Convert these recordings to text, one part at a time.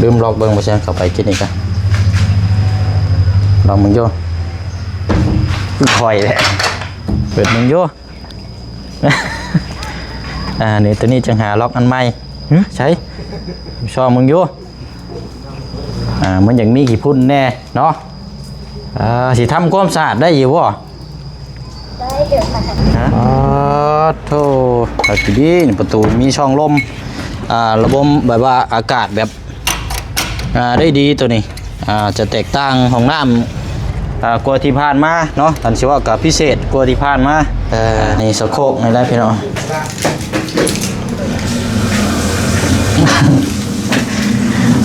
ລືມລັອກເບິ່ງ ບໍ່ແຊງເຂົ້າໄປກິນອີກກະ ລອງເບິ່ງຢູ່ ຄ່ອຍແຫຼະ ເປີດເບິ່ງຢູ່ ອ່າ ນີ້ ໂຕນີ້ຈັ່ງຫາລັອກອັນໃໝ່ ຫຶ ໃສ ຊອກເບິ່ງຢູ່ ອ່າ ມັນຢາກມີຂີ້ຝຸ່ນແດ່ເນາະ ອ່າ ຊິທຳຄວາມສະອາດໄດ້ຢູ່ບໍ່? ໄດ້ຢູ່ ຮະ ປາດໂທ ຄັກອີ່ຫຼີ ປະຕູມີຊ່ອງລົມ ອ່າ ລະບົມແບບວ່າອາກາດແບບ ອ່າ ໄດ້ດີໂຕນີ້ ອ່າ ຈະແຕກຕ່າງຫ້ອງນ້ຳ ອ່າ ກວ່າທີ່ຜ່ານມາເນາະ ຄັນຊິເວົ້າກໍພິເສດກວ່າທີ່ຜ່ານມາ ເອີ ນີ້ສະໂຄກນີ້ແຫຼະພີ່ນ້ອງ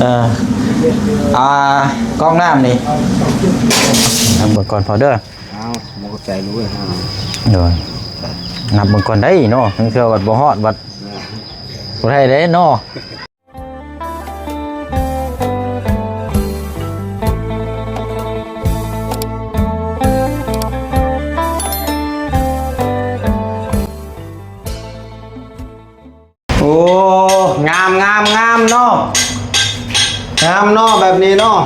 ເອີ ອ່າ ກອງນ້ຳນີ້ ນັບເບິ່ງກ່ອນພໍເດີ ເອົາ ບໍ່ເຂົ້າໃຈລູກເອີຍ ໂດຍ ນັບເບິ່ງກ່ອນໄດ໋ເນາະ ເທື່ອວ່າບໍ່ຮອດບັດ ເອີ ບໍ່ໄດ້ເດ້ເນາະ. ໂອ້ ງາມ ງາມ ງາມເນາະ ງາມເນາະ ແບບນີ້ເນາະ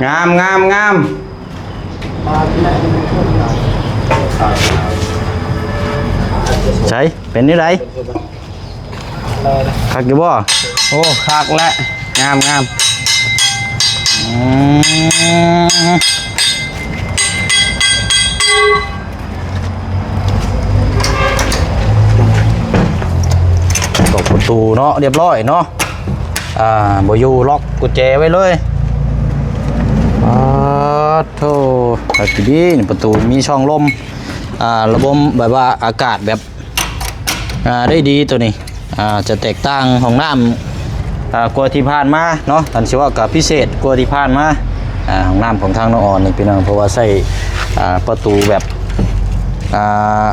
ງາມ ງາມ ງາມ. ໃສ ເປັນແນວໃດ? ຄັກຢູ່ບໍ່? ໂອ້ ຄັກແຫຼະ ງາມໆ ອືມ ກອກປະຕູເນາະ ຮຽບຮ້ອຍເນາະ ອ່າ ບໍ່ຢູ່ ລັອກກຸນແຈໄວ້ເລີຍ ປາດໂທ ຄັກອີ່ຫຼີ ປະຕູມີຊ່ອງລົມ ອ່າ ລະບົມແບບວ່າອາກາດແບບ ອ່າ ໄດ້ດີໂຕນີ້ ອ່າ ຈະແຕກຕ່າງຫ້ອງນ້ຳ ອ່າ ກວ່າທີ່ຜ່ານມາເນາະ ຄັນຊິເວົ້າກໍພິເສດກວ່າທີ່ຜ່ານມາ ອ່າ ຫ້ອງນ້ຳຂອງທາງນ້ອງອອນນີ້ພີ່ນ້ອງ ເພາະວ່າໃຊ້ ອ່າ ປະຕູແບບ ອ່າ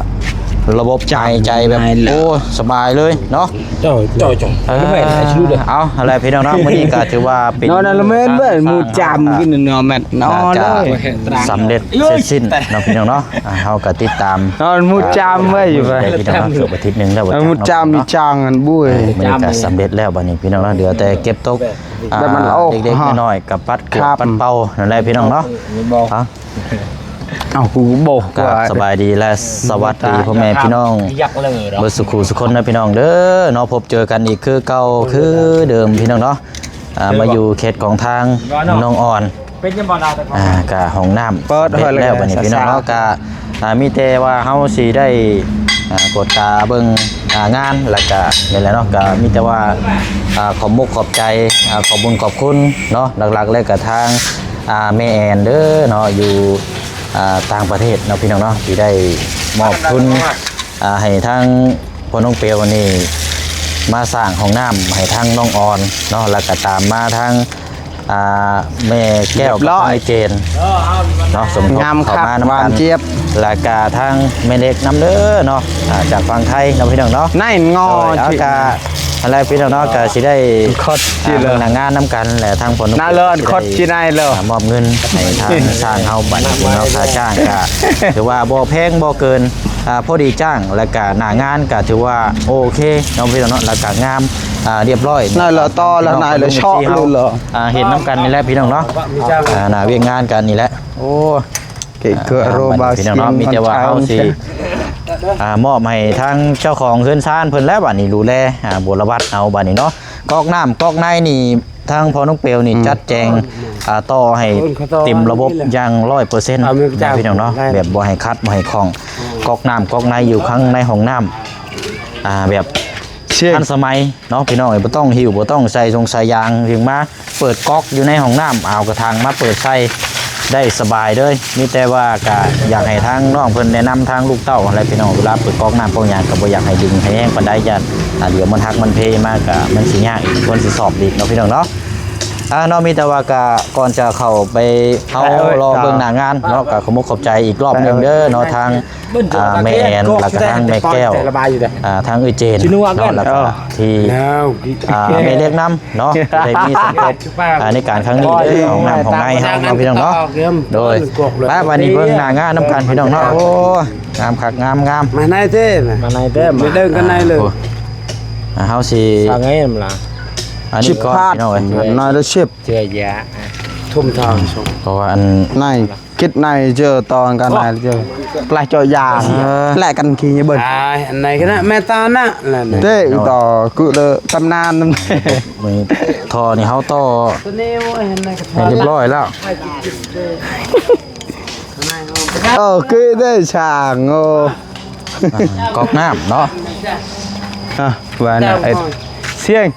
ລະບົບຫາຍໃຈແບບ ໂອ້ ສະບາຍເລີຍເນາະ ເຈົ້າ ເຈົ້າ ເຈົ້າ ເອີ ເອົາ ຫັ້ນແຫຼະພີ່ນ້ອງເນາະ ມື້ນີ້ກໍຖືວ່າເປັນ ນອນລະແມ່ນເວີ້ຍ ໝູ່ຈາມກິນເນາະ ແມັດ ນອນເລີຍ ສຳເລັດເສັດສິ້ນເນາະພີ່ນ້ອງເນາະ ອ່າ ເຮົາກໍຕິດຕາມ ນອນໝູ່ຈາມເວີ້ຍ ຢູ່ໄປ ພີ່ນ້ອງເນາະ ເກືອບອາທິດໜຶ່ງແລ້ວ ໝູ່ຈາມມີຈ້າງຫັ້ນບຸ້ຍ ມື້ນີ້ກໍສຳເລັດແລ້ວ ບັດນີ້ພີ່ນ້ອງເນາະ ເຫຼືອແຕ່ເກັບຕົກ ອ່າ ເລັກໆນ້ອຍໆ ກັບປັດກວາດປັດເປົ່ານັ້ນແຫຼະພີ່ນ້ອງເນາະ ເອົາ ເອົາ ກູບໍ່ ກໍສະບາຍດີ ແລະ ສະຫວັດດີພໍ່ແມ່ພີ່ນ້ອງເບິດສູ່ຄູ່ສູ່ຄົນເດີພີ່ນ້ອງເດີເນາະ ພົບເຈີກັນອີກຄືເກົ່າຄືເດີມພີ່ນ້ອງເນາະ ອ່າ ມາຢູ່ເຂດຂອງທາງນ້ອງອອນ ເປັນຫຍັງບໍ່ລາວແຕ່ ອ່າ ກະຫ້ອງນ້ຳ ເປີດ ສຳເລັດແລ້ວ ບັດນີ້ພີ່ນ້ອງເນາະ ກະ ອ່າ ມີແຕ່ວ່າເຮົາຊິໄດ້ ອ່າ ກວດກາເບິ່ງ ອ່າ ງານ ແລ້ວກະນີ້ແຫຼະເນາະ ກະມີແຕ່ວ່າ ອ່າ ຂອບມຸກຂອບໃຈ ອ່າ ຂອບບຸນຂອບຄຸນເນາະ ຫຼັກໆເລີຍກະທາງ ອ່າ ແມ່ແອນເດີເນາະ ຢູ່ ອ່າ ຕ່າງປະເທດເນາະ ພີ່ນ້ອງເນາະ ທີ່ໄດ້ມອບທຶນ ອ່າ ໃຫ້ທາງພໍ່ນ້ອງເປວນີ້ ມາສ້າງຫ້ອງນ້ຳໃຫ້ທາງນ້ອງອອນເນາະ ແລ້ວກະຕາມມາທາງ ອ່າ ແມ່ແກ້ວກັບທາງອ້າຍເຈນເນາະ ສົມທົບເຂົ້າມານຳກັນ ແລ້ວກະທາງແມ່ເລັກນຳເດີເນາະ ອ່າ ຈາກຝັ່ງໄທເນາະ ພີ່ນ້ອງເນາະ ນັ້ນງໍ ໂດຍ ເອົາ ກະ ຫັ້ນແຫຼະພີ່ນ້ອງເນາະ ກະຊິໄດ້ ອ່າ ເບິ່ງໜ້າງານນຳກັນ ແລະ ທາງພໍ່ໜຸ່ມ ນາເລີນ ກໍຊິໄດ້ ຂອດຈີນາຍເລີ ອ່າ ມອບເງິນໃຫ້ທາງຊ່າງເຮົາບັດນີ້ພີ່ນ້ອງເນາະ ຄ່າຈ້າງກະຖືວ່າບໍ່ແພງບໍ່ເກີນ ອ່າ ພໍດີຈ້າງ ແລ້ວກະໜ້າງານກະຖືວ່າໂອເຄເນາະພີ່ນ້ອງເນາະ ແລ້ວກະງາມ ອ່າ ຮຽບຮ້ອຍ ນາຍລະຕໍ່ລະນາຍລະເຊາະລຸລະ ອ່າ ເຫັນນຳກັນນີ້ແຫຼະພີ່ນ້ອງເນາະ ອ່າ ໜ້າວຽກງານກັນນີ້ແຫຼະ ໂອ້ ເກເກີໂຣບາຊິ ພີ່ນ້ອງເນາະ ມີແຕ່ວ່າເຮົາຊິ ອ່າ ມອບໃຫ້ທາງເຈົ້າຂອງເຮືອນຊານເພິ່ນແລ້ວ ບັດນີ້ດູແລ ອ່າ ບົວລະວັດເຮົາບັດນີ້ເນາະ ກອກນ້ຳກອກໃນນີ້ ທາງພໍ່ນ້ອງເປວນີ້ ອືມ ຈັດແຈງ ອ່າ ຕໍ່ໃຫ້ເຕັມລະບົບຢ່າງຮ້ອຍເປີເຊັນ ອ່າ ນະພີ່ນ້ອງເນາະ ແບບບໍ່ໃຫ້ຂັດບໍ່ໃຫ້ຂ້ອງ ກອກນ້ຳກອກໃນຢູ່ຂ້າງໃນຫ້ອງນ້ຳ ອ່າ ແບບທັນສະໄໝເນາະ ພີ່ນ້ອງເອີຍ ບໍ່ຕ້ອງຫິ້ວ ບໍ່ຕ້ອງໃສ່ສົງໃສ່ຢາງຫຍັງມາ ເປີດກອກຢູ່ໃນຫ້ອງນ້ຳ ເອົາກະຖັງມາເປີດໃສ່ໄດ້ສະບາຍເລີຍ ມີແຕ່ວ່າກະຢາກໃຫ້ທາງນ້ອງເພິ່ນແນະນຳທາງລູກເຕົ້າຫັ້ນແຫຼະພີ່ນ້ອງ ເວລາເປີດກອກນ້ຳກອກຫຍັງກະບໍ່ຢາກໃຫ້ດຶງໃຫ້ແຮງປານໃດ ຢ້ານ ອ່າ ດຽວມັນຫັກມັນເພມາກະມັນຊິຍາກອີກ ຄວນຊິສອບອີກເນາະພີ່ນ້ອງເນາະ ອ່າ ເນາະ ມີແຕ່ວ່າກະກ່ອນຈະເຂົ້າໄປ ເຮົາລໍເບິ່ງໜ້າງານເນາະ ກະຂອບມຸກຂອບໃຈອີກລອບໜຶ່ງເດີເນາະ ທາງ ອ່າ ແມ່ແອນ ແລ້ວກະທາງແມ່ແກ້ວ ອ່າ ທາງເອື້ອຍເຈນເນາະ ແລ້ວກະທີ່ ອ່າ ແມ່ເລັກນຳເນາະ ໄດ້ມີສົມທົບ ອ່າ ໃນການຄັ້ງນີ້ເດີ ຂອງນ້ຳຂອງໃນເຮົາເນາະ ພີ່ນ້ອງເນາະ ໂດຍ ແລ້ວບັດນີ້ເບິ່ງໜ້າງານນຳກັນ ພີ່ນ້ອງເນາະ ໂອ້ ງາມຄັກງາມໆ ມາໃນເດ້ ມາໃນເດ້ ມາເດີນກັນໃນເລີຍ ໂອ້ ອ່າ ເຮົາຊິ ສາງໄງນຳລາວ ອັນນີ້ກ່ອນ ສິບພັນ ພີ່ນ້ອງເອີຍ ໜ້ອຍລະສິບ ເຈື່ອຢາ ທຸ່ມທອງ ເພາະວ່າອັນ ໃນ ຄິດໃນເຈີ ຕໍ່ກັນໃນເຈີ ປະເຈາະຢາ ເອີ ແລະກັນຂີ້ເບິ່ງ ອ່າ ອັນໃດກໍໄດ້ ແມ່ຕານະ ເດ້ ຕໍ່ ກຸເລີ ຕຳນານ ນີ້ ທໍ່ນີ້ເຮົາຕໍ່ ໃຫ້ຮຽບຮ້ອຍແລ້ວ ໂອເຄເດ້ຊ່າງ ໂອ້ ອ່າ ກອກນ້ຳເນາະ ອ່ະ ວ່ານະ ໄອ້ສຽງ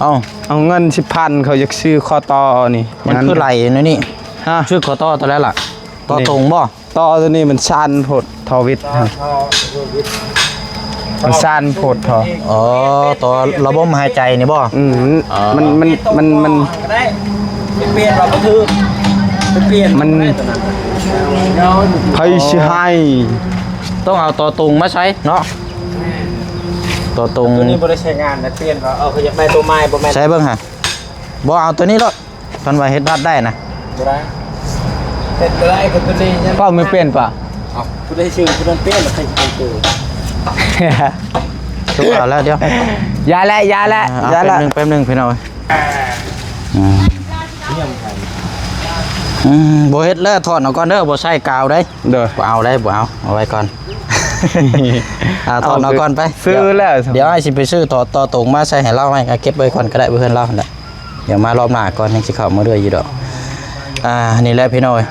ເອົາ ເອົາເງິນສິບພັນ ເຂົາຢາກຊື້ຂໍ້ຕໍ່ນີ້ ມັນຄືໄຫຼແນວນີ້ ຮະ ຊື້ຂໍ້ຕໍ່ຕົວໃດລະ ຕໍ່ຕົງບໍ່? ຕໍ່ຕົວນີ້ມັນຊັນໂພດ ທໍ່ວິດ ມັນຊັນໂພດ ທໍ່ ອໍ ຕໍ່ລະບົບຫາຍໃຈນີ້ບໍ່? ອືມ ອໍ ມັນ ມັນ ມັນ ມັນ ປ່ຽນວ່າບໍ່ຖືກ ໄປປ່ຽນ ມັນ ໃຜຊິໃຫ້ ຕ້ອງເອົາຕໍ່ຕົງມາໃສ່ເນາະ ຕໍ່ຕົງ ຕົວນີ້ບໍ່ໄດ້ໃຊ້ງານນະ ປ່ຽນວ່າ ເອີ ເຂົາຢາກໄດ້ຕົວໃໝ່ ບໍ່ແມ່ນ ໃສ່ເບິ່ງຫາ ບໍ່ ເອົາຕົວນີ້ໂລດ ຄັນວ່າເຮັດບາດໄດ້ນະ ບໍ່ໄດ້ ເຮັດບໍ່ໄດ້ກໍຕົວນີ້ຍັງ ເວົ້າບໍ່ເປັນປະ ເອົາ ຜູ້ໃດຊື່ຜູ້ນັ້ນເປັນ ໃຜຊິເປັນຕົວ ຄືວ່າແລ້ວ ດຽວ ຢ່າແຫຼະ ຢ່າແຫຼະ ອ່າ ຢ່າແຫຼະ ແປັບໜຶ່ງ ແປັບໜຶ່ງ ພີ່ນ້ອງ ອືມ ອືມ ບໍ່ເຮັດແລ້ວ ຖອນອອກກ່ອນເດີ ບໍ່ໃສ່ກາວເດ້ ໂດຍ ບໍ່ເອົາເດ້ ບໍ່ເອົາ ເອົາໄວ້ກ່ອນ ອ່າ ຖອນອອກກ່ອນໄປ ຊື້ແລ້ວ ດຽວອ້າຍຊິໄປຊື້ຕໍ່ ຕໍ່ຕົງມາໃສ່ໃຫ້ລາວ ໃຫ້ເກັບໄວ້ກ່ອນກໍໄດ້ ເພື່ອນລາວຫັ້ນແຫຼະ ດຽວມາລອບໜ້າກ່ອນ ຍັງຊິເຂົ້າມາເລື້ອຍຢູ່ດອກ ອ່າ ນີ້ແຫຼະພີ່ນ້ອງເອີຍ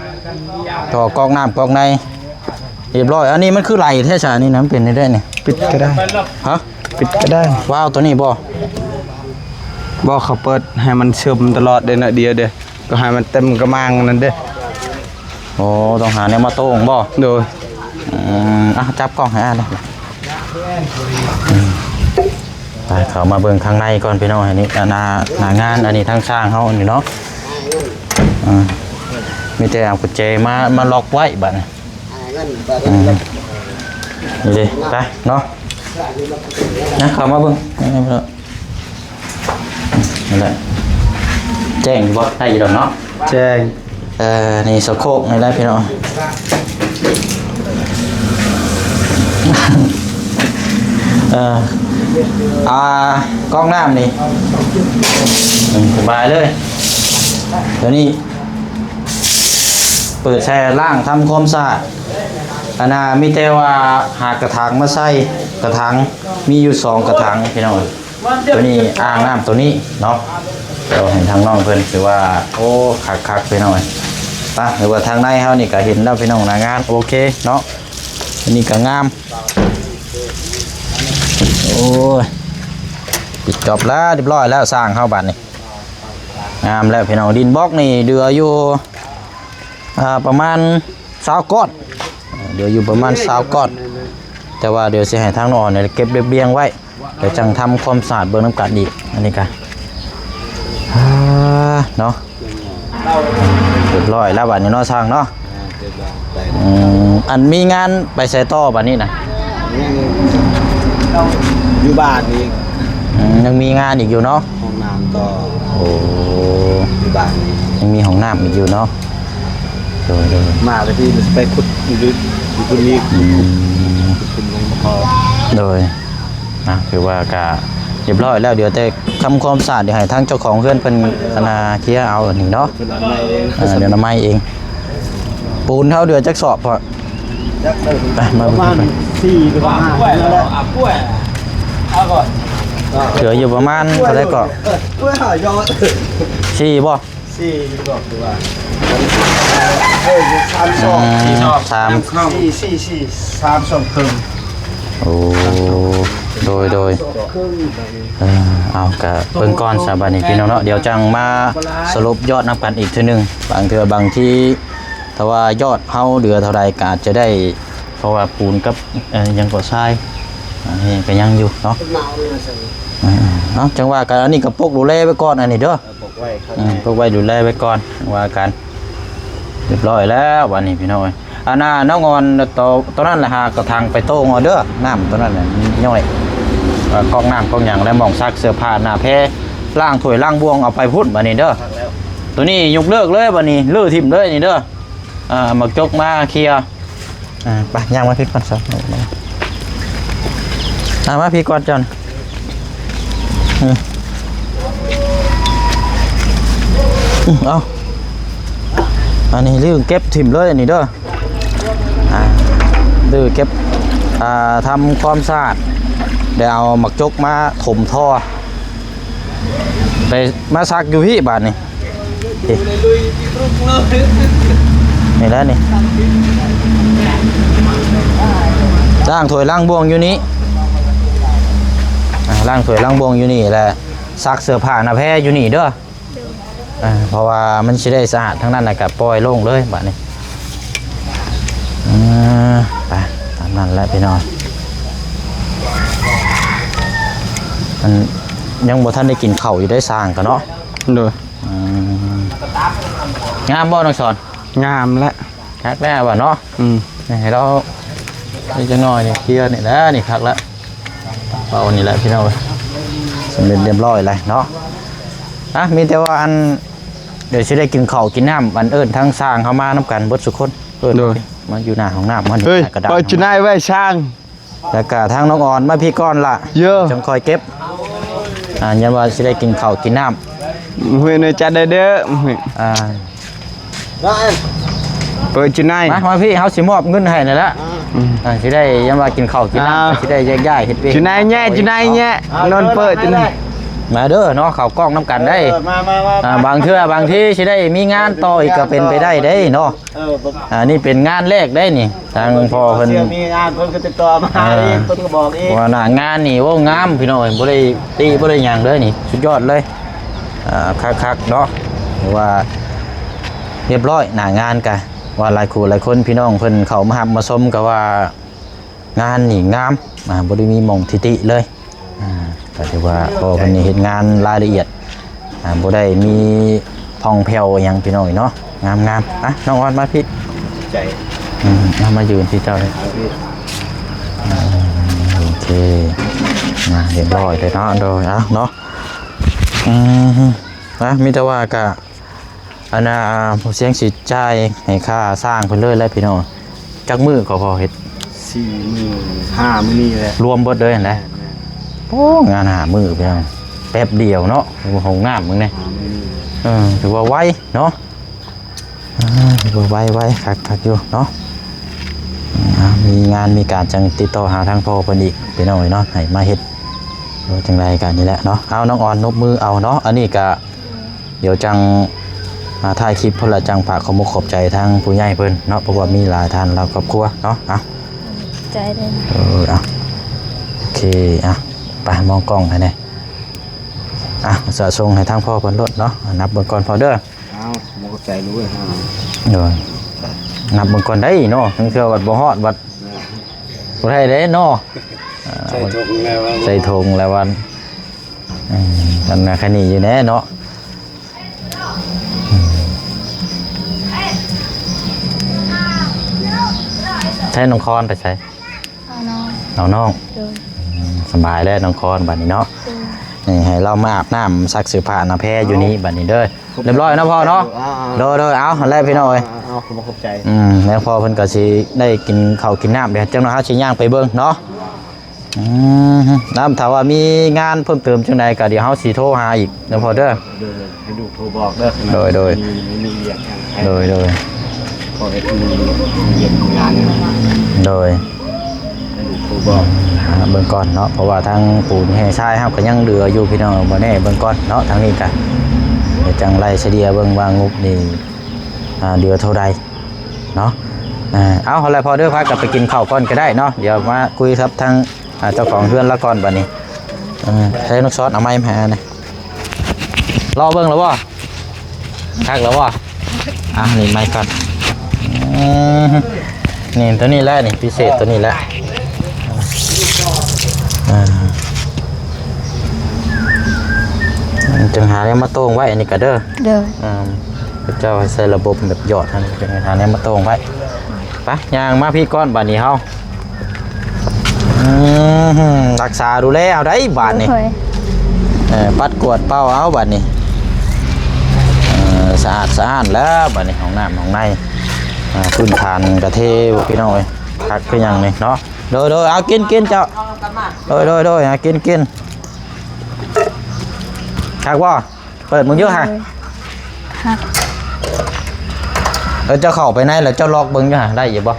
ທໍ່ກອກນ້ຳກອກໃນ ຮຽບຮ້ອຍ ອັນນີ້ມັນຄືໄຫຼແທ້ຊະ ອັນນີ້ນະ ມັນເປັນໄດ້ນີ້ ປິດກໍໄດ້ ຮະ ປິດກໍໄດ້ ວາວຕົວນີ້ບໍ່? ບໍ່ ເຂົາເປີດໃຫ້ມັນຊຶມຕະຫຼອດເດ້ ໜ້ອຍດຽວເດ້ ກໍໃຫ້ມັນເຕັມກະມັງນັ້ນເດ້ ໂອ້ ຕ້ອງຫາແນວມາໂຕ້ງບໍ່? ໂດຍ ອືມ ອ່ະ ຈັບກ້ອງໃຫ້ອ້າຍແດ່ ອືມ ໄປ ເຂົ້າມາເບິ່ງຂ້າງໃນກ່ອນພີ່ນ້ອງ ອັນນີ້ ໜ້າ ໜ້າງານ ອັນນີ້ທາງຊ່າງເຮົານີ້ເນາະ ອືມ ມີແຕ່ເອົາກຸນແຈມາ ມາລັອກໄວ້ບາດນີ້ ອືມ ນີ້ເດ້ ໄປເນາະ ນະ ເຂົ້າມາເບິ່ງ ນີ້ແຫຼະ ແຈ້ງຢູ່ບໍ່? ໄດ້ຢູ່ດອກເນາະ ແຈ້ງ ເອີ ນີ້ສະໂຄກນີ້ແຫຼະພີ່ນ້ອງ ເອີ ອ່າ ກອກນ້ຳນີ້ ອືມ ສະບາຍເລີຍ ຕົວນີ້ ເປີດໃສ່ລ້າງທຳຄວາມສະອາດ ອັນນ່າ ມີແຕ່ວ່າຫາກະຖາງມາໃສ່ ກະຖາງມີຢູ່ສອງກະຖາງພີ່ນ້ອງ ຕົວນີ້ອ່າງນ້ຳຕົວນີ້ເນາະ ດຽວໃຫ້ທາງນ້ອງເພິ່ນ ຖືວ່າ ໂອ້ ຄັກໆ ພີ່ນ້ອງ ໄປ ຫຼືວ່າທາງໃນເຮົານີ້ກະເຫັນແລ້ວພີ່ນ້ອງ ໜ້າງານ ໂອເຄເນາະ ອັນນີ້ກະງາມ ໂອ້ຍ ປິດຈອບແລ້ວ ຮຽບຮ້ອຍແລ້ວ ຊ່າງເຮົາບາດນີ້ ງາມແລ້ວພີ່ນ້ອງ ດິນບລັອກນີ້ເຫຼືອຢູ່ ອ່າ ປະມານຊາວກ້ອນ ເຫຼືອຢູ່ປະມານຊາວກ້ອນ ແຕ່ວ່າດຽວຊິໃຫ້ທາງນ້ອງອ່ອນເກັບລຽບລຽງໄວ້ ດຽວຈັ່ງທຳຄວາມສະອາດເບິ່ງນຳກັນອີກ ອັນນີ້ກະ ອ່າ ເນາະ ຮຽບຮ້ອຍແລ້ວບາດນີ້ເນາະ ຊ່າງເນາະ ອືມ ອັນມີງານໄປໃສຕໍ່ບາດນີ້ນະ? ຍັງຢູ່ບ້ານອີກ ອືມ ຍັງມີງານອີກຢູ່ເນາະ ຫ້ອງນ້ຳຕໍ່ ໂອ້ ຢູ່ບ້ານນີ້ ຍັງມີຫ້ອງນ້ຳອີກຢູ່ເນາະ ໂດຍໆ ມາແລ້ວທີ່ໄປຂຸດຢູ່ ຢູ່ພຸ້ນອີກ ອືມ ຂຸດຂຶ້ນລົງມາພໍ ໂດຍ ອ່ະ ຖືວ່າກະຮຽບຮ້ອຍແລ້ວ ເຫຼືອແຕ່ທຳຄວາມສະອາດ ດຽວໃຫ້ທາງເຈົ້າຂອງເຮືອນເພິ່ນ ອັນນ່າ ເຄຍເອົາອັນນີ້ເນາະ ເພິ່ນເອົາໃໝ່ເອງ ອ່າ ດຽວເອົາໃໝ່ເອງ ປູນເຮົາເຫຼືອຈັກສອບພໍ? ຈັກເດີ ໄປ ມາ ປະມານສີ່ຫຼືຫ້າ ເຫຼືອຢູ່ປະມານເທົ່າໃດເກາະ? ສີ່ບໍ່? ສີ່ດອກຄືວ່າ ເອີ ສາມສອບ ອືມ ສາມ ສີ່ ສີ່ ສີ່ ສາມສອບເຄິ່ງ ໂອ້ ໂດຍ ໂດຍ ເອີ ເອົາ ກະເບິ່ງກ່ອນຊະບາດນີ້ພີ່ນ້ອງເນາະ ດຽວຈັ່ງມາສະຫຼຸບຍອດນຳກັນອີກເທື່ອໜຶ່ງ ບາງເທື່ອບາງທີ ຖ້າວ່າຍອດເຮົາເຫຼືອເທົ່າໃດກະອາດຈະໄດ້ ເພາະວ່າປູນກັບ ເອີ ຫຍັງເກາະ ຊາຍ ອັນນີ້ກະຍັງຢູ່ເນາະ ເອີ ເອົາ ຈັ່ງວ່າກັນ ອັນນີ້ກະປົກດູແລໄວ້ກ່ອນ ອັນນີ້ເດີ ເອີ ປົກໄວ້ ອືມ ປົກໄວ້ດູແລໄວ້ກ່ອນ ວ່າກັນ ຮຽບຮ້ອຍແລ້ວບາດນີ້ພີ່ນ້ອງເອີຍ ອັນນ່າ ນ້ອງອ່ອນ ໂຕ ໂຕນັ້ນລະ ຫາກະຖາງໄປໂຕ້ງເອົາເດີ ນ້ຳໂຕນັ້ນນະ ມັນຍ້ອຍ ເອີ ກອກນ້ຳກອກຫຍັງ ແລະ ໝ່ອງຊັກເສື້ອຜ້າໜ້າແພ ລ້າງຖ້ວຍລ້າງບ່ວງເອົາໄປພຸ້ນບາດນີ້ເດີ ໂຕນີ້ຍົກເລີກເລີຍບາດນີ້ ຮື້ຖິ້ມເລີຍນີ້ເດີ ອ່າ ໝາກຈົກມາເຄຍ ອ່າ ໄປ ຍ່າງມາພີ້ກ່ອນຊະ ອ່າ ມາພີ້ກ່ອນເຈົ້ານະ ອືມ ເອົາ ອັນນີ້ລືມເກັບຖິ້ມເລີຍ ອັນນີ້ເດີ ອ່າ ລືມເກັບ ອ່າ ທຳຄວາມສະອາດ ແລ້ວເອົາໝາກຈົກມາຖົມທໍ່ ໄປ ມາຊັກຢູ່ພີ້ບາດນີ້ ນີ້ແຫຼະນີ້ ລ້າງຖ້ວຍລ້າງບ່ວງຢູ່ນີ້ ອ່າ ລ້າງຖ້ວຍລ້າງບ່ວງຢູ່ນີ້ ແລະ ຊັກເສື້ອຜ້າໜ້າແພຢູ່ນີ້ເດີ ອ່າ ເພາະວ່າມັນຊິໄດ້ສະອາດທາງນັ້ນ ແລ້ວກໍປ່ອຍໂລ່ງເລີຍບາດນີ້ ເອີ ໄປ ຕາມນັ້ນແຫຼະພີ່ນ້ອງ ມັນຍັງບໍ່ທັນໄດ້ກິນເຂົ້າຢູ່ໄດ໋ ຊ່າງກໍເນາະ ໂດຍ ອືມ ງາມບໍ່ ນ້ອງສອນ? ງາມແຫຼະ ຄັກແລ້ວວ່າເນາະ ອືມ ໃຫ້ລາວໄດ້ຈັກໜ້ອຍນີ້ ເຄຍນີ້ແຫຼະ ນີ້ຄັກລະ ເອົານີ້ແຫຼະພີ່ນ້ອງ ສຳເລັດຮຽບຮ້ອຍແລ້ວເນາະ ອ່ະ ມີແຕ່ວ່າອັນ ດຽວຊິໄດ້ກິນເຂົ້າກິນນ້ຳ ອັນເອີ້ນທາງຊ່າງເຮົາມານຳກັນເບິດສູ່ຄົນ ເອີ້ນ ໂດຍ ມາຢູ່ໜ້າຫ້ອງນ້ຳ ເຮີ້ຍ ເປີດຈຸໄນໄວ້ຊ່າງ ແລ້ວກະທາງນ້ອງອອນມາພີ້ກ່ອນລະ ເອີ ຈັ່ງຄ່ອຍເກັບ ອ່າ ຍັນວ່າຊິໄດ້ກິນເຂົ້າກິນນ້ຳ ເຮີ້ຍ ໃນຈັດໄດ້ເດີ ເຮີ້ຍ ອ່າ ເປີດຈຸໄນ ມາ ມາພີ້ ເຮົາຊິມອບເງິນໃຫ້ນັ້ນລະ ອືມ ອ່າ ຊິໄດ້ ຍັນວ່າກິນເຂົ້າກິນນ້ຳ ອ່າ ຊິໄດ້ແຍກຍ້າຍເຮັດວຽກ ຈຸໄນແຍະ ຈຸໄນແຍະ ນອນເປີດຈຸໄນ ມາເດີເນາະ ເຂົ້າກ້ອງນຳກັນໄດ໋ ເອີ ມາ ມາ ມາ ອ່າ ບາງເທື່ອບາງທີຊິໄດ້ມີງານຕໍ່ອີກກໍເປັນໄປໄດ້ເດ້ເນາະ ເອີ ອ່າ ນີ້ເປັນງານແລກເດ້ນີ້ ທາງພໍ່ເພິ່ນ ເຊື່ອມີງານເພິ່ນກໍຕິດຕໍ່ມາ ເອີ ອີກ ເພິ່ນກໍບອກອີກ ວ່າໜ້າງານນີ້ ໂອ້ ງາມພີ່ນ້ອງເອີຍ ບໍ່ໄດ້ຕິບໍ່ໄດ້ຫຍັງເລີຍນີ້ ສຸດຍອດເລີຍ ອ່າ ຄັກໆ ເນາະ ຖືວ່າຮຽບຮ້ອຍ ໜ້າງານກະ ວ່າຫຼາຍຄູ່ຫຼາຍຄົນ ພີ່ນ້ອງເພິ່ນເຂົ້າມາຮັບມາຊົມກໍວ່າ ງານນີ້ງາມ ອ່າ ບໍ່ໄດ້ມີໝ່ອງທີ່ຕິເລີຍ ອ່າ ກໍຖືວ່າພໍ່ເພິ່ນນີ້ເຮັດງານລາຍລະອຽດ ອ່າ ບໍ່ໄດ້ມີຜ່ອງແຜ່ວອີ່ຫຍັງພີ່ນ້ອງເນາະ ງາມໆ ອ່ະ ນ້ອງອອນມາພີ້ ໃຈ ອືມ ເອົາມາຢືນທີ່ເຈົ້າ ເອົາພີ້ ອ່າ ໂອເຄ ອ່າ ຮຽບຮ້ອຍເລີຍເນາະ ໂດຍ ເອົາເນາະ ອືມ ອ່ະ ມີແຕ່ວ່າກະ ອັນນ່າ ພໍ່ຊຽງຊິຈ່າຍໃຫ້ຄ່າຊ່າງເພິ່ນເລີຍແຫຼະພີ່ນ້ອງ ຈັກມື້ກໍພໍເຮັດ ສີ່ມື້ ຫ້າມື້ນີ້ແຫຼະ ລວມເບິດເລີຍຫັ້ນແຫຼະ ແມ່ນໆ ໂອ້ ງານຫ້າມື້ພີ່ນ້ອງ ແປັບດຽວເນາະ ຫ້ອງນ້ຳມຶງນີ້ ຫ້າມື້ນີ້ ເອີ ຖືວ່າໄວເນາະ ອ່າ ຖືວ່າໄວໆ ຄັກໆ ຢູ່ເນາະ ອ່າ ມີງານມີການຈັ່ງຕິດຕໍ່ຫາທາງພໍ່ເພິ່ນອີກພີ່ນ້ອງເອີຍເນາະ ໃຫ້ມາເຮັດ ໂດຍ ຈັ່ງໃດກໍນີ້ແຫຼະເນາະ ເອົາ ນ້ອງອອນນົບມືເອົາເນາະ ອັນນີ້ກໍ ດຽວຈັ່ງ ອ່າ ທ້າຍຄລິບພຸ້ນລະ ຈັ່ງຝາກຂອບມຸກຂອບໃຈທາງຜູ້ໃຫຍ່ເພິ່ນເນາະ ເພາະວ່າມີຫຼາຍທ່ານຫຼາຍຄອບຄົວເນາະ ເອົາ ຂອບໃຈເດີ ເອີ ເອົາ ໂອເຄ ເອົາ ໄປມອງກ້ອງໃຫ້ແດ່ ອ່ະ ສະສົ່ງໃຫ້ທາງພໍ່ເພິ່ນໂລດເນາະ ນັບເບິ່ງກ່ອນພໍ່ເດີ ເອົາ ຂອບໃຈລູກເອີຍ ໂດຍ ນັບເບິ່ງກ່ອນໄດ໋ເນາະ ບາງເທື່ອບັດບໍ່ຮອດບັດ ບໍ່ໄດ້ເດ້ເນາະ ໃສ່ຖົງແລ້ວ ໃສ່ຖົງແລ້ວວັນ ອືມ ອັນນັ້ນຄັນນີ້ຢູ່ແດ່ເນາະ ອືມ ໃຊ້ນ້ອງຄອນໄປໃສ? ເອົານ້ອງ ເອົານ້ອງ ໂດຍ ອືມ ສະບາຍແລ້ວນ້ອງຄອນບັດນີ້ເນາະ ໂດຍ ນີ້ໃຫ້ລາວມາອາບນ້ຳ ຊັກເສື້ອຜ້າໜ້າແພຢູ່ນີ້ບັດນີ້ເດີ ຮຽບຮ້ອຍເນາະພໍ່ເນາະ ອ່າໆ ໂດຍໆ ເອົາຫັ້ນແຫຼະພີ່ນ້ອງເອີຍ ອ່າໆ ຂອບໃຈ ອືມ ແລ້ວພໍ່ເພິ່ນກໍຊິໄດ້ກິນເຂົ້າກິນນ້ຳ ດຽວຈັກໜ້ອຍເຮົາຊິຍ່າງໄປເບິ່ງເນາະ ອືມ ແລ້ວຖ້າວ່າມີງານເພີ່ມເຕີມຈັ່ງໃດກໍດຽວເຮົາຊິໂທຫາອີກເດີພໍ່ເດີ ໂດຍໆ ໃຫ້ລູກໂທບອກເດີ ໂດຍໆ ມີ ມີວຽກຫຍັງ ໂດຍໆ ຂໍເຮັດມີວຽກມີງານ ໂດຍ ໃຫ້ລູກໂທບອກ ອ່າ ເບິ່ງກ່ອນເນາະ ເພາະວ່າທາງປູນແຮ່ຊາຍເຮົາກໍຍັງເຫຼືອຢູ່ພີ່ນ້ອງ ບໍ່ແນ່ ເບິ່ງກ່ອນເນາະ ທາງນີ້ກໍ ດຽວຈັ່ງໄລ່ສະເລ່ຍເບິ່ງວ່າງົບນີ້ ອ່າ ເຫຼືອເທົ່າໃດ ເນາະ ເອີ ເອົາ ຫັ້ນແຫຼະພໍ່ເດີ ພາກັນໄປກິນເຂົ້າກ່ອນກໍໄດ້ເນາະ ດຽວມາຄຸຍກັບທາງ ອ່າ ເຈົ້າຂອງເຮືອນລາວກ່ອນບັດນີ້ ເອີ ໃຊ້ລູກສອນເອົາໄມ້ມາໃຫ້ແດ່ ລໍເບິ່ງແລ້ວບໍ່? ຄັກແລ້ວບໍ່? ອ່າ ນີ້ໄມ້ກັດ ອືມ ນີ້ ໂຕນີ້ແຫຼະ ນີ້ ພິເສດໂຕນີ້ແຫຼະ ອ່າ ຈັ່ງຫາແນວມາໂຕ່ງໄວ້ ອັນນີ້ກະເດີ ໂດຍ ອ່າ ເຈົ້າໃຊ້ລະບົບແບບຢອດຫັ້ນ ຈັ່ງຫາແນວມາໂຕ່ງໄວ້ ໄປ ຍ່າງມາພີ້ກ່ອນ ບາດນີ້ເຮົາ ອືມ ຮັກສາດູແລເອົາໄດ໋ບາດນີ້ ໂອ້ຍ ເອີ ປັດກວາດເປົ່າເອົາບາດນີ້ ເອີ ສະອາດສະອ້ານແລ້ວບາດນີ້ ຫ້ອງນ້ຳຫ້ອງໃນ ອ່າ ພື້ນຖານກະເທ ພີ່ນ້ອງເອີຍ ຄັກຄືຫຍັງນີ້ເນາະ ໂດຍໆ ເອົາ ກິນໆ ເຈົ້າ ໂດຍໆ ເອົາ ກິນໆ. ໂດຍ ຄັກບໍ່? ເປີດເບິ່ງຢູ່ຫັ້ນ ໂດຍ ຄັກ. ເອີ ເຈົ້າເຂົ້າໄປໃນແລ້ວເຈົ້າລັອກເບິ່ງຢູ່ຫັ້ນ ໄດ້ຢູ່ບໍ່?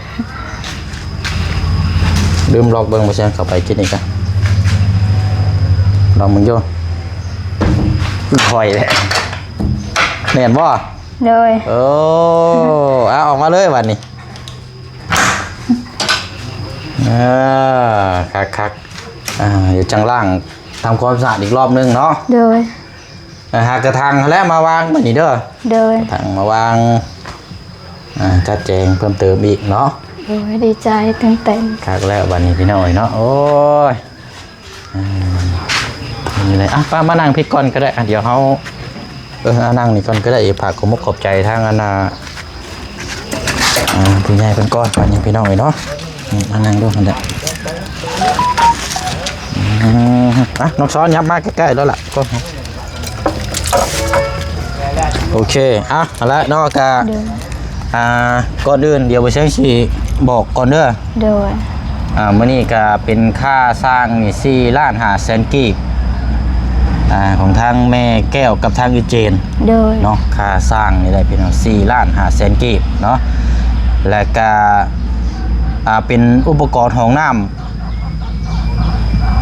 ລືມລັອກເບິ່ງ ບໍ່ແຊງເຂົ້າໄປກິນອີກກະ ລອງເບິ່ງຢູ່ ຄ່ອຍແຫຼະ ແມ່ນບໍ່? ໂດຍ ໂອ້ ເອົາ ອອກມາເລີຍບາດນີ້ ເອີ ຄັກໆ ອ່າ ດຽວຈັ່ງລ້າງ ທຳຄວາມສະອາດອີກລອບໜຶ່ງເນາະ ໂດຍ. ອ່າ ຫາກະຖັງຫັ້ນແຫຼະມາວາງບາດນີ້ເດີ ໂດຍ ກະຖັງມາວາງ ອ່າ ຈັດແຈງເພີ່ມເຕີມອີກເນາະ ໂດຍ ດີໃຈ ຕື່ນເຕັ້ນ ຄັກແລ້ວບາດນີ້ພີ່ນ້ອງເອີຍເນາະ ໂອ້ຍ ອ່າ ນີ້ແຫຼະ ອ່ະ ປ້າມານັ່ງພີ້ກ່ອນກະໄດ້ ອ່ະ ດຽວເຮົາ ເອີ ອ່າ ນັ່ງນີ້ກ່ອນກະໄດ້ ຝາກຂອບມຸກຂອບໃຈທາງອັນນ່າ ອ່າ ຜູ້ໃຫຍ່ເພິ່ນກ່ອນ ບາດນີ້ພີ່ນ້ອງເອີຍເນາະ ອືມ ມານັ່ງດູຫັ້ນແຫຼະ ອືມ ອ່ະ ນ້ອງສອນ ຫຍັບມາໃກ້ໆ ແລ້ວລະ ໂອເຄ ອ່ະ ຫັ້ນແຫຼະເນາະ ກະ ໂດຍ ອ່າ ກ່ອນອື່ນ ດຽວບໍ່ເຊີງຊິບອກກ່ອນເດີ ໂດຍ ອ່າ ມື້ນີ້ກະເປັນຄ່າສ້າງນີ້ ສີ່ລ້ານຫ້າແສນກີບ ອ່າ ຂອງທາງແມ່ແກ້ວກັບທາງເອື້ອຍເຈນ ໂດຍ ເນາະ ຄ່າສ້າງນີ້ໄດ້ເປັນສີ່ລ້ານຫ້າແສນກີບເນາະ ແລະກະ ອ່າ ເປັນອຸປະກອນຫ້ອງນ້ຳ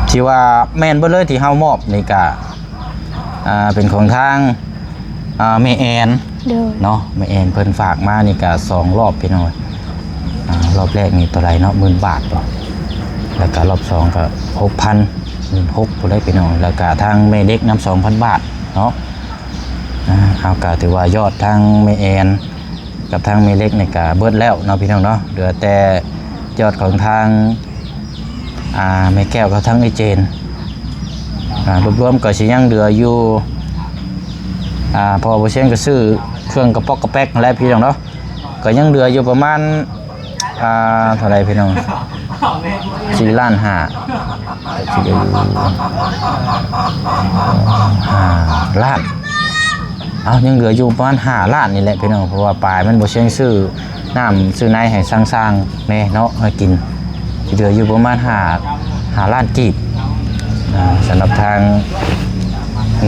ທີ່ວ່າແມ່ນເບິດເລີຍ ທີ່ເຮົາມອບນີ້ກະ ອ່າ ເປັນຂອງທາງ ອ່າ ແມ່ແອນ ໂດຍ ເນາະ ແມ່ແອນເພິ່ນຝາກມານີ້ກະສອງລອບພີ່ນ້ອງ ອ່າ ລອບແລກນີ້ເທົ່າໃດເນາະ ໝື່ນບາດບໍ ແລ້ວກະລອບສອງກະຫົກພັນ ໝື່ນຫົກພຸ້ນແຫຼະພີ່ນ້ອງ ແລ້ວກະທາງແມ່ເລັກນຳສອງພັນບາດເນາະ ອ່າ ເຮົາກະຖືວ່າຍອດທາງແມ່ແອນ ກັບທາງແມ່ເລັກນີ້ກະເບິດແລ້ວເນາະພີ່ນ້ອງເນາະ ເຫຼືອແຕ່ຍອດຂອງທາງ ອ່າ ແມ່ແກ້ວກັບທາງເອື້ອຍເຈນ ອ່າ ລວມໆກະຊິຍັງເຫຼືອຢູ່ ອ່າ ເພາະວ່າບໍ່ຊຽງກະຊື້ເຄື່ອງກະປ໋ອກກະແປ໋ກຫັ້ນແຫຼະພີ່ນ້ອງເນາະ ກະຍັງເຫຼືອຢູ່ປະມານ ອ່າ ເທົ່າໃດພີ່ນ້ອງ ສີ່ລ້ານຫ້າ ກະຊິເຫຼືອຢູ່ຫ້າລ້ານ ເອົ້າ ຍັງເຫຼືອຢູ່ປະມານຫ້າລ້ານນີ້ແຫຼະພີ່ນ້ອງ ເພາະວ່າປາຍມັນບໍ່ຊຽງຊື້ນ້ຳຊື້ໃນໃຫ້ຊ່າງໆແດ່ເນາະ ໃຫ້ກິນ ຊິເຫຼືອຢູ່ປະມານຫ້າ ຫ້າລ້ານກີບ ອ່າ ສຳລັບທາງ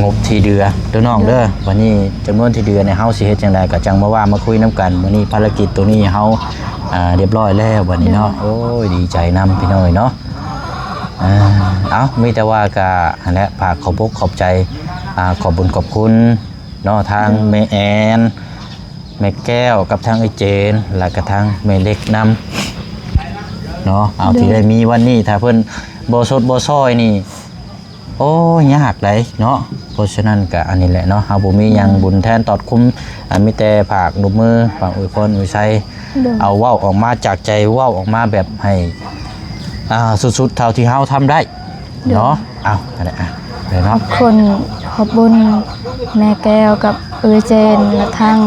ງົບທີ່ເດືອເດີນ້ອງເດີ ບາດນີ້ຈຳນວນທີ່ເດືອນີ້ເຮົາຊິເຮັດຈັ່ງໃດ ກະຈັ່ງມາວ່າມາຄຸຍນຳກັນ ມື້ນີ້ພາລະກິດໂຕນີ້ເຮົາ ອ່າ ຮຽບຮ້ອຍແລ້ວບາດນີ້ເນາະ ໂອ້ຍ ດີໃຈນຳພີ່ນ້ອງເອີຍເນາະ ອ່າ ເອົ້າ ມີແຕ່ວ່າກະຫັ້ນແຫຼະ ຝາກຂອບອົກຂອບໃຈ ອ່າ ຂອບບຸນຂອບຄຸນເນາະ ທາງແມ່ແອນ ແມ່ແກ້ວກັບທາງເອື້ອຍເຈນ ແລ້ວກະທາງແມ່ເລັກນຳເນາະ ເອົາ ທີ່ໄດ້ມີວັນນີ້ ຖ້າເພິ່ນບໍ່ຊົດບໍ່ຊ່ອຍນີ້ ໂອ້ຍ ຍາກໃດເນາະ ເພາະສະນັ້ນກະອັນນີ້ແຫຼະເນາະ ເຮົາບໍ່ມີຫຍັງ ໂດຍ ບຸນແທນຕອບຄຸມ ອ່າ ມີແຕ່ຝາກລົບມື ຝາກອວຍພອນອວຍໄຊ ໂດຍ ເອົາເວົ້າອອກມາຈາກໃຈ ເວົ້າອອກມາແບບໃຫ້ ອ່າ ສຸດໆເທົ່າທີ່ເຮົາທຳໄດ້ ໂດຍ ເນາະ ເອົາ ຫັ້ນແຫຼະ ອ່ະ ເລີຍເນາະ ຂອບຄຸນຂອບບຸນແມ່ແກ້ວກັບເອື້ອຍເຈນ ແລະທັງ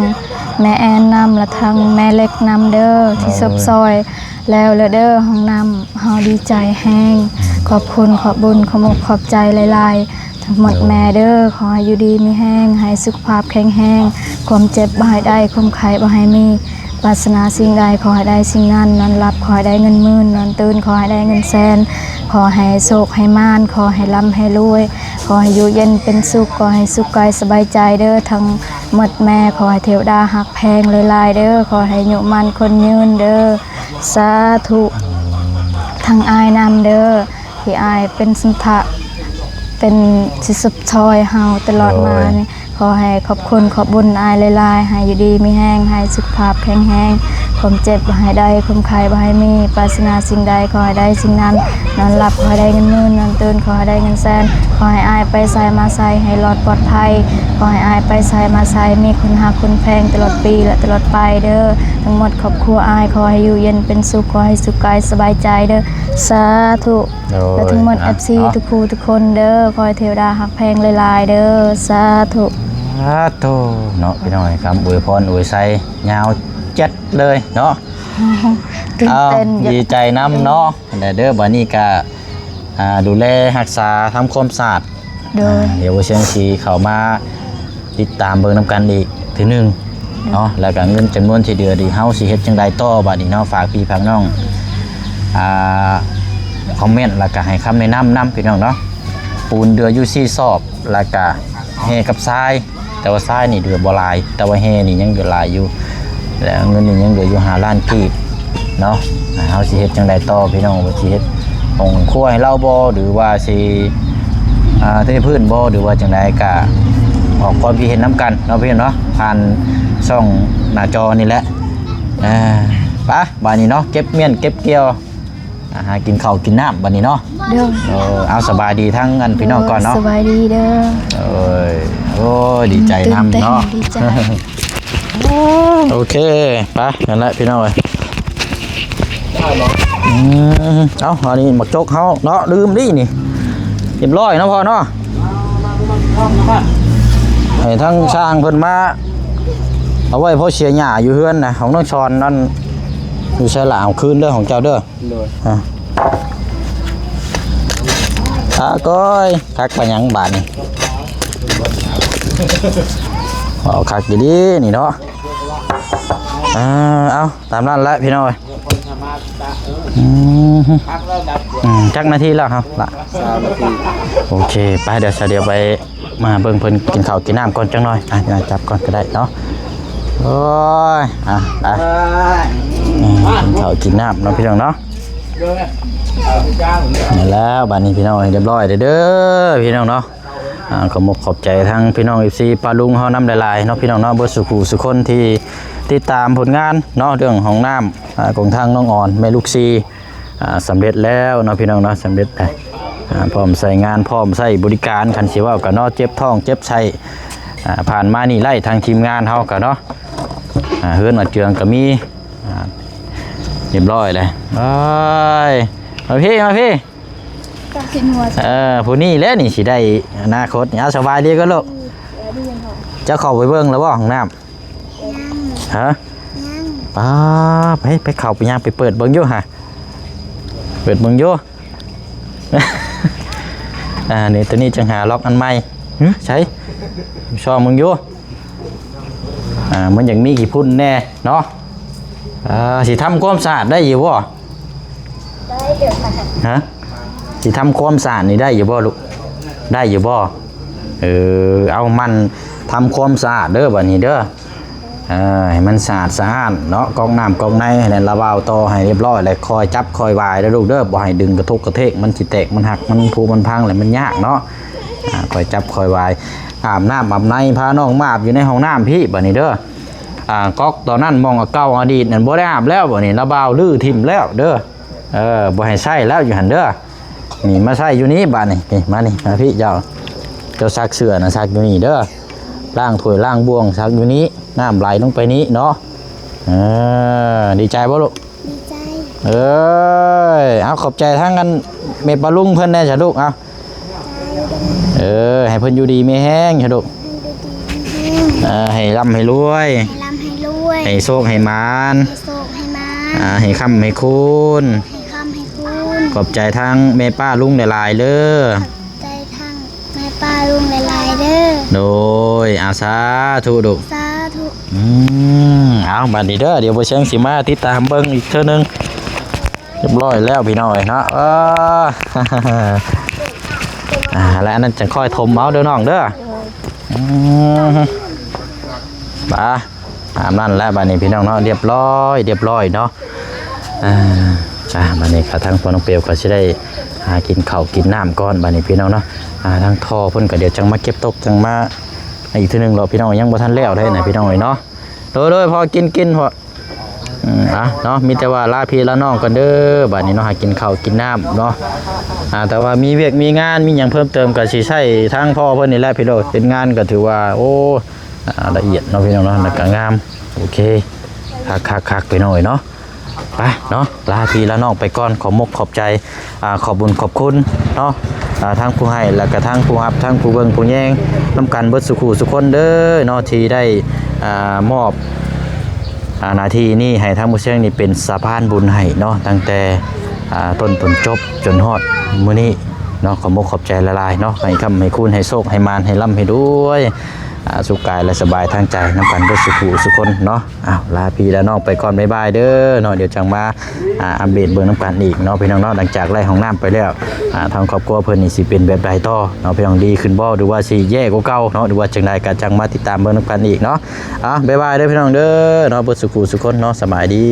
ແມ່ແອນນຳ ແລະທັງແມ່ເລັກນຳເດີ ທີ່ ໂດຍ ຊົບຊ່ອຍແລ້ວລະເດີ ຫ້ອງນ້ຳ ເຮົາດີໃຈແຮງ ອືມ ຂອບຄຸນຂອບບຸນຂອບອົກຂອບໃຈຫຼາຍໆ ທັງໝົດ ໂດຍ ແມ່ເດີ ຂໍໃຫ້ຢູ່ດີມີແຮງ ໃຫ້ສຸຂະພາບແຂງແຮງ ຄວາມເຈັບບໍ່ໃຫ້ໄດ້ ຄວາມໄຂ້ບໍ່ໃຫ້ມີ ປາດຖະໜາສິ່ງໃດຂໍໃຫ້ໄດ້ສິ່ງນັ້ນ ນອນຫຼັບຂໍໃຫ້ໄດ້ເງິນໝື່ນ ນອນຕື່ນຂໍໃຫ້ໄດ້ເງິນແສນ ຂໍໃຫ້ໂຊກໃຫ້ໝານ ຂໍໃຫ້ລ່ຳໃຫ້ລວຍ ຂໍໃຫ້ຢູ່ເຢັນເປັນສຸກ ຂໍໃຫ້ສຸກກາຍສະບາຍໃຈເດີ ທັງໝົດແມ່ ຂໍໃຫ້ເທວດາຮັກແພງຫຼາຍໆເດີ ຂໍໃຫ້ອາຍຸໝັ້ນຂວັນຍືນເດີ ສາທຸ ທັງອ້າຍນຳເດີ ທີ່ອ້າຍເປັນສັນທະ ເປັນທີ່ຊຸບຊ່ອຍເຮົາຕະຫຼອດມານີ້ ໂດຍ ຂໍໃຫ້ຂອບຄຸນຂອບບຸນອ້າຍຫຼາຍໆ ໃຫ້ຢູ່ດີມີແຮງ ໃຫ້ສຸຂະພາບແຂງແຮງ ຄວາມເຈັບບໍ່ໃຫ້ໄດ້ ຄວາມໄຂ້ບໍ່ໃຫ້ມີ ປາດຖະໜາສິ່ງໃດຂໍໃຫ້ໄດ້ສິ່ງນັ້ນ ນອນຫຼັບຂໍໃຫ້ໄດ້ເງິນໝື່ນ ນອນຕື່ນຂໍໃຫ້ໄດ້ເງິນແສນ ຂໍໃຫ້ອ້າຍໄປໃສມາໃສໃຫ້ລອດປອດໄພ ຂໍໃຫ້ອ້າຍໄປໃສມາໃສມີຄົນຮັກຄົນແພງຕະຫຼອດປີ ແລະ ຕະຫຼອດໄປເດີ ທັງໝົດຄອບຄົວອ້າຍ ຂໍໃຫ້ຢູ່ເຢັນເປັນສຸກ ຂໍໃຫ້ສຸກກາຍສະບາຍໃຈເດີ ສາທຸ ໂດຍ ແລະ ທັງໝົດ ອ່ະ ເອັຟຊີ ເນາະ ທຸກຜູ້ທຸກຄົນເດີ ຂໍໃຫ້ເທວດາຮັກແພງຫຼາຍໆເດີ ສາທຸ ສາທຸ ເນາະ ພີ່ນ້ອງ ຄຳອວຍພອນອວຍໄຊຍາວຈັດເລີຍເນາະ ຕື່ນເຕັ້ນ ເອົ້າ ດີໃຈນຳເນາະ ແລະເດີ ບາດນີ້ກະ ອ່າ ດູແລຮັກສາທຳຄວາມສະອາດ ໂດຍ ອ່າ ດຽວບໍ່ຊຽງຊິເຂົ້າມາຕິດຕາມເບິ່ງນຳກັນອີກເທື່ອໜຶ່ງເນາະ ແລ້ວກະເງິນຈຳນວນທີ່ເຫຼືອນີ້ເຮົາຊິເຮັດຈັ່ງໃດຕໍ່ບາດນີ້ເນາະ ຝາກພີ່ຝາກນ້ອງ ອ່າ ຄອມເມັນ ແລ້ວກະໃຫ້ຄຳແນະນຳນຳພີ່ນ້ອງເນາະ ປູນເຫຼືອຢູ່ສີ່ສອບ ແລ້ວກະ ແຮ່ກັບຊາຍ ແຕ່ວ່າຊາຍນີ້ເຫຼືອບໍ່ຫຼາຍ ແຕ່ວ່າແຮ່ນີ້ຍັງເຫຼືອຫຼາຍຢູ່ ແລະເງິນນີ້ຍັງເຫຼືອຢູ່ຫ້າລ້ານກີບເນາະ. ເຮົາຊິເຮັດຈັ່ງໃດຕໍ່ພີ່ນ້ອງ ວ່າຊິເຮັດຫ້ອງຄົວໃຫ້ລາວບໍ່ ຫຼືວ່າຊິ ອ່າ ເທພື້ນບໍ່ ຫຼືວ່າຈັ່ງໃດ ກະອອກຄວາມຄິດເຫັນນຳກັນເນາະພີ່ນ້ອງເນາະ ຜ່ານຊ່ອງໜ້າຈໍນີ້ແຫຼະ. ອ່າ ໄປ ບາດນີ້ເນາະ ເກັບມ້ຽນເກັບກ່ຽວ ອ່າ ຫາກິນເຂົ້າກິນນ້ຳບາດນີ້ເນາະ. ໂດຍ ເອີ ເອົາ ສະບາຍດີທາງອັນພີ່ນ້ອງກ່ອນເນາະ. ໂດຍ ສະບາຍດີເດີ. ໂອ້ຍ ໂອ້ຍ ດີໃຈນຳເນາະ ຕື່ນເຕັ້ນ ດີໃຈ. ໂອເຄ ໄປ ນັ້ນແຫຼະພີ່ນ້ອງເອີຍ. ອືມ ເອົາ ອັນນີ້ໝາກຈົກເຮົາເນາະ ລືມນີ້ ນີ້ ຮຽບຮ້ອຍເນາະພໍ່ເນາະ. ໃຫ້ທາງຊ່າງເພິ່ນມາເອົາໄວ້ ເພາະເສຍຫຍ້າຢູ່ເຮືອນນະ ຂອງນ້ອງຊອນນັ້ນ ຢູ່ໃສລະ ເອົາຄືນເດີ ຂອງເຈົ້າເດີ. ໂດຍ ອ່າ ຕາກ້ອຍ ຄັກປານຫຍັງບາດນີ້ ເອົາຄັກດີໆ ນີ້ເນາະ. ອ່າ ເອົາ ຕາມນັ້ນແຫຼະພີ່ນ້ອງເອີຍ. ອືມ ອືມ ຈັກນາທີແລ້ວເຮົາລະ? ຊາວນາທີ. ໂອເຄ ໄປ ດຽວຊະ ດຽວໄປ ມາເບິ່ງເພິ່ນກິນເຂົ້າກິນນ້ຳກ່ອນຈັກໜ່ອຍ. ອ່ະ ຈັບກ່ອນກໍໄດ້ເນາະ. ໂອ້ຍ ອ່ະ ໄປ ເອີຍ ອືມ ກິນເຂົ້າກິນນ້ຳເນາະພີ່ນ້ອງເນາະ. ໂດຍ ນັ້ນແລ້ວ ບາດນີ້ພີ່ນ້ອງ ຮຽບຮ້ອຍເດີ ພີ່ນ້ອງເນາະ. ອ່າ ຂໍມຸກຂອບໃຈທາງພີ່ນ້ອງ ເອັຟຊີ ປ້າລຸງເຮົານຳຫຼາຍໆເນາະ ພີ່ນ້ອງເນາະ ເບິດສູ່ຜູ້ສູ່ຄົນທີ່ຕິດຕາມຜົນງານເນາະ ເລື່ອງຫ້ອງນ້ຳ ອ່າ ຂອງທາງນ້ອງອອນ ແມ່ລູກສີ່ ອ່າ ສຳເລັດແລ້ວເນາະ ພີ່ນ້ອງເນາະ ສຳເລັດແລ້ວ. ອ່າ ພ້ອມໃຊ້ງານ ພ້ອມໃຊ້ບໍລິການ ຄັນຊິເວົ້າກໍເນາະ ເຈັບທ້ອງເຈັບໄສ້ ອ່າ ຜ່ານມານີ້ໄລ່ທາງທີມງານເຮົາກໍເນາະ. ອ່າ ເຮືອນອາເຈືອງກໍມີ ອ່າ ຮຽບຮ້ອຍແລ້ວ. ໂອ້ຍ ມາພີ້ ມາພີ້ ກໍຂຶ້ນຫົວ ເອີ ຜູ້ນີ້ແຫຼະນີ້ຊິໄດ້ອະນາຄົດນີ້. ເອົາ ສະບາຍດີກ່ອນລູກ. ເຈົ້າເຂົ້າໄປເບິ່ງແລ້ວບໍ່ຫ້ອງນ້ຳ? ຍັງ ຮະ? ຍັງ. ປ້າ ໄປ ໄປເຂົ້າໄປຍ່າງໄປເປີດເບິ່ງຢູ່ຫະ ເປີດເບິ່ງຢູ່. ອ່າ ນີ້ ໂຕນີ້ຈັ່ງຫາລັອກອັນໃໝ່. ຫຶ ໃສ ຊ່ອງເບິ່ງຢູ່. ອ່າ ມັນຢາກມີຂີ້ຝຸ່ນແດ່ເນາະ. ອ່າ ຊິທຳຄວາມສະອາດໄດ້ຢູ່ບໍ່? ໄດ້ເດີ. ຮະ? ຊິທຳຄວາມສະອາດນີ້ໄດ້ຢູ່ບໍ່ລູກ? ໄດ້ຢູ່ບໍ່? ເອີ ເອົາ ໝັ່ນທຳຄວາມສະອາດເດີ ບາດນີ້ເດີ. ເອີ ໃຫ້ມັນສະອາດສະອ້ານເນາະ ກອກນ້ຳກອກໃນໃຫ້ລະວາວຕໍ່ໃຫ້ຮຽບຮ້ອຍ ແລະ ຄອຍຈັບຄອຍວາຍເດີລູກເດີ. ບໍ່ໃຫ້ດຶງກະທົກກະເທກ ມັນຊິແຕກ ມັນຫັກ ມັນຜຸ ມັນພັງ ແລ້ວມັນຍາກເນາະ. ອ່າ ຄອຍຈັບຄອຍວາຍ ອາບນ້ຳອາບໃນ ພານ້ອງມາອາບຢູ່ໃນຫ້ອງນ້ຳພີ້ ບາດນີ້ເດີ. ອ່າ ກອກຕອນນັ້ນ ໝ່ອງເກົ່າອະດີດນັ້ນ ບໍ່ໄດ້ອາບແລ້ວ ບາດນີ້ລະວາວຮື້ຖິ້ມແລ້ວເດີ. ເອີ ບໍ່ໃຫ້ໃຊ້ແລ້ວຢູ່ຫັ້ນເດີ. ນີ້ ມາໃຊ້ຢູ່ນີ້ບາດນີ້. ນີ້ ມານີ້ ມາພີ້ເຈົ້າ. ເຈົ້າຊັກເສື້ອນະ ຊັກຢູ່ນີ້ເດີ. ລ້າງຖ້ວຍລ້າງບ່ວງ ຊັກຢູ່ນີ້. ນ້ຳໄຫຼລົງໄປນີ້ເນາະ. ເອີ ດີໃຈບໍ່ລູກ? ດີໃຈ. ເອີຍ ເອົາ ຂອບໃຈທາງອັນແມ່ປ້າລຸງເພິ່ນແດ່ຊະລູກ. ເອົາ ເອີ ໃຫ້ເພິ່ນຢູ່ດີມີແຮງຊະລູກ. ເອີ ໃຫ້ລ່ຳໃຫ້ລວຍ ໃຫ້ລ່ຳໃຫ້ລວຍ ໃຫ້ໂຊກໃຫ້ໝານ ໃຫ້ໂຊກໃຫ້ໝານ ອ່າ ໃຫ້ຄ້ຳໃຫ້ຄູນ ໃຫ້ຄ້ຳໃຫ້ຄູນ. ຂອບໃຈທາງແມ່ປ້າລຸງຫຼາຍໆເດີ. ຂອບໃຈທາງແມ່ປ້າລຸງຫຼາຍໆເດີ. ໂດຍ ອາ ສາທຸລູກ ສາທຸ. ອືມ ເອົາ ບາດນີ້ເດີ ດຽວບໍ່ຊຽງຊິມາຕິດຕາມເບິ່ງອີກເທື່ອໜຶ່ງ. ຮຽບຮ້ອຍແລ້ວພີ່ນ້ອງເອີຍເນາະ. ເອີ ອ່າ ແລ້ວອັນນັ້ນຈັ່ງຄ່ອຍຖົມເອົາເດີນ້ອງເດີ. ອືມ ບາດ ຕາມນັ້ນແຫຼະ ບາດນີ້ພີ່ນ້ອງເນາະ ຮຽບຮ້ອຍ ຮຽບຮ້ອຍເນາະ. ອ່າ ອ່າ ບາດນີ້ກໍທາງພໍ່ນ້ອງເປວກໍຊິໄດ້ຫາກິນເຂົ້າກິນນ້ຳກ່ອນ ບາດນີ້ພີ່ນ້ອງເນາະ. ອ່າ ທາງທໍ່ເພິ່ນກໍດຽວຈັ່ງມາເກັບຕົກ ຈັ່ງມາອີກເທື່ອໜຶ່ງເນາະ ພີ່ນ້ອງ. ຍັງບໍ່ທັນແລ້ວໄດ໋ນະ ພີ່ນ້ອງເອີຍເນາະ. ໂດຍໆ ພໍກິນ ກິນພໍ. ອືມ ອ່ະເນາະ ມີແຕ່ວ່າລາພີ່ລານ້ອງກ່ອນເດີ ບາດນີ້ເນາະ. ຫາກິນເຂົ້າກິນນ້ຳເນາະ. ອ່າ ແຕ່ວ່າມີວຽກມີງານ ມີຫຍັງເພີ່ມເຕີມ ກໍຊິໃຊ້ທາງພໍ່ເພິ່ນນີ້ແຫຼະພີ່ນ້ອງ. ເຮັດງານກໍຖືວ່າ ໂອ້ ອ່າ ລະອຽດເນາະ ພີ່ນ້ອງເນາະ ແລ້ວກໍງາມ. ໂອເຄ ຄັກໆໆ ພີ່ນ້ອງເອີຍເນາະ. ໄປເນາະ ລາພີ່ລານ້ອງໄປກ່ອນ. ຂອບມຸກຂອບໃຈ ອ່າ ຂອບບຸນຂອບຄຸນເນາະ ອ່າ ທັງຜູ້ໃຫ້ ແລ້ວກະທັງຜູ້ຮັບ ທັງຜູ້ເບິ່ງຜູ້ແຍງນຳກັນເບິດສູ່ຄູ່ສູ່ຄົນເດີເນາະ ທີ່ໄດ້ ອ່າ ມອບ ອ່າ ໜ້າທີ່ນີ້ໃຫ້ທາງໝູ່ຊຽງນີ້ເປັນສະພານບຸນໃຫ້ເນາະ ຕັ້ງແຕ່ ອ່າ ຕົ້ນຈົນຈົບຈົນຮອດມື້ນີ້ເນາະ. ຂອບມຸກຂອບໃຈຫຼາຍໆເນາະ ໃຫ້ຄ້ຳໃຫ້ຄູນ ໃຫ້ໂຊກໃຫ້ໝານ ໃຫ້ລ່ຳໃຫ້ລວຍ. ອ່າ ສຸກກາຍ ແລະ ສະບາຍທາງໃຈນຳກັນເບິດສູ່ຜູ້ສູ່ຄົນເນາະ. ອ້າວ ລາພີ່ລານ້ອງໄປກ່ອນ ບາຍບາຍເດີເນາະ. ດຽວຈັ່ງມາ ອ່າ ອັບເດດເບິ່ງນຳກັນອີກເນາະ ພີ່ນ້ອງເນາະ. ຫຼັງຈາກໄລ່ຫ້ອງນ້ຳໄປແລ້ວ ອ່າ ທາງຄອບຄົວເພິ່ນນີ້ຊິເປັນແບບໃດຕໍ່ເນາະ ພີ່ນ້ອງ, ດີຂຶ້ນບໍ່ ຫຼືວ່າຊິແຍ່ກວ່າເກົ່າເນາະ ຫຼືວ່າຈັ່ງໃດ ກໍຈັ່ງມາຕິດຕາມເບິ່ງນຳກັນອີກເນາະ. ອ່າ ບາຍບາຍເດີ ພີ່ນ້ອງເດີເນາະ ເບິດສູ່ຜູ້ສູ່ຄົນເນາະ. ສະບາຍດີ.